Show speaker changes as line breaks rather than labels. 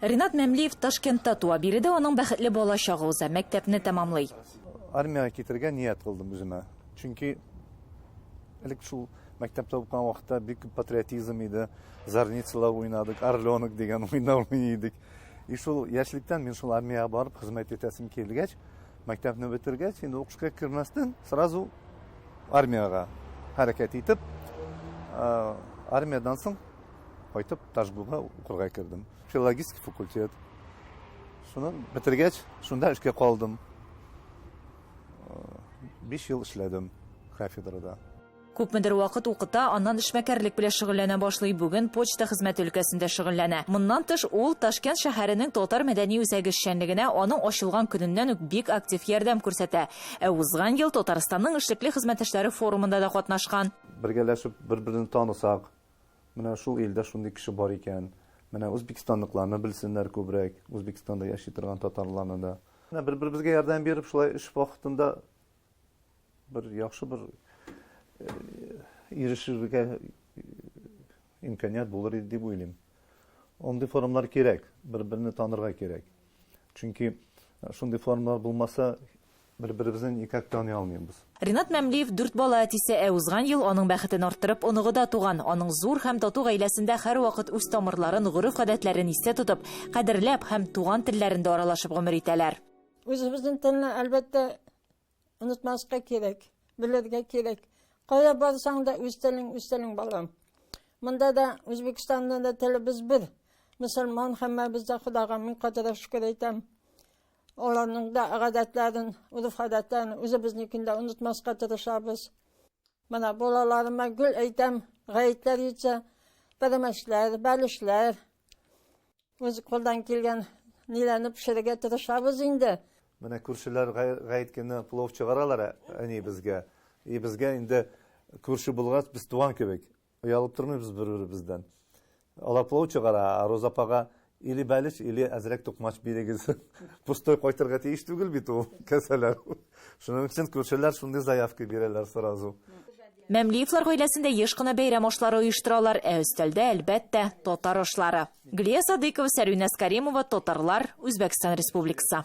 Ринат Мәмлиев Ташкентта туа. Биредә аның бәхетле бала чагы уза, мәктәпне тәмамлый.
Армиягә китергә ният кылдым үземә. Чөнки элек шул мәктәптә укыган вакытта бик күп патриотизм иде. Зарницалар уйнадык, Орленок дигән уйнар уйный идек. И шул яшьлектән мин шул армиягә барып хезмәт итәсем килгәч, мәктәпне бетергәч, инде укышка кермәстән, сразу армиягә хәрәкәт итеп, армиядән соң кайтып ТашГУга укырга кердем. Филологический факультет. Шуны бетергәч, шунда эшкә калдым. 5 ел эшләдем кафедрада.
Күпмедер вакыт укыта, аннан эшмәкәрлек белән шөгыльләнә башлый, бүген почта хезмәте өлкәсендә шөгыльләнә. Моннан тыш, ул Ташкент шәһәренең Татар мәдәни үзәге эшчәнлегенә аның ачылган көненнән үк бик актив ярдәм күрсәтә. Ә узган ел Татарстанның эшлекле хезмәттәшләре форумында да катнашкан.
Бергәләшеп бер-берне танысак, менә шул илдә шундый кеше бар икән, менә Үзбекстанныкыларны белсеннәр күбрәк, Үзбекстанда яши торган татарларны да. Менә бер-беребезгә ярдәм биреп, шулай эш вакытында бер яхшы бер ирешергә имканият булыр иде дип уйлыйм. Андый форумнар кирәк, бер-берне танырга кирәк. Чөнки шундый форумнар булмаса, бер-беребезне никак таный алмыйбыз.
Ринат Мәмлиев дүрт бала әтисе, ә узган ел аның бәхетен арттырып, оныгы да туган. Аның зур һәм тату гаиләсендә һәрвакыт үз тамырларын, гореф-гадәтләрен истә тотып, кадерләп һәм туган телләрендә аралашып гомер итәләр.
Үзебезнең телне, әлбәттә, онытмаска кирәк, белергә кирәк. Кая барсаң да үз телең, үз телең, балам. Монда да, Үзбәкстанда да телебез бер. Мөселман һәммәбез дә Ходага мең катыра шөкер әйтәм. Аларның да гадәтләрен, гореф-гадәтләрен үзебезнекен дә онытмаска тырышабыз. Менә балаларыма гел әйтәм, гаетләр җитсә, пәрәмәчләр, бәлешләр, үз кулдан килгән ниләрне пешерергә тырышабыз инде.
Менә күршеләр гает көне плов чыгаралар әни безгә. И безгә инде күрше булгач, без туган кебек. Оялып тормыйбыз бер-беребездән. Алар плов чыгара, ә Роза апага или бәлеш, или әзрәк токмач бирегез. Пустой кайтырга тиеш түгел бит ул кәсәләр. Шуның өчен күршеләр шундый заявка бирәләр сразу.
Мәмлиевлар гаиләсендә еш кына бәйрәм ашлары оештыралар, ә өстәлдә, әлбәттә, татар ашлары. Гөлия Садыйкова, Сәрвиназ Каримова, Татарлар, Үзбәкстан Республикасы.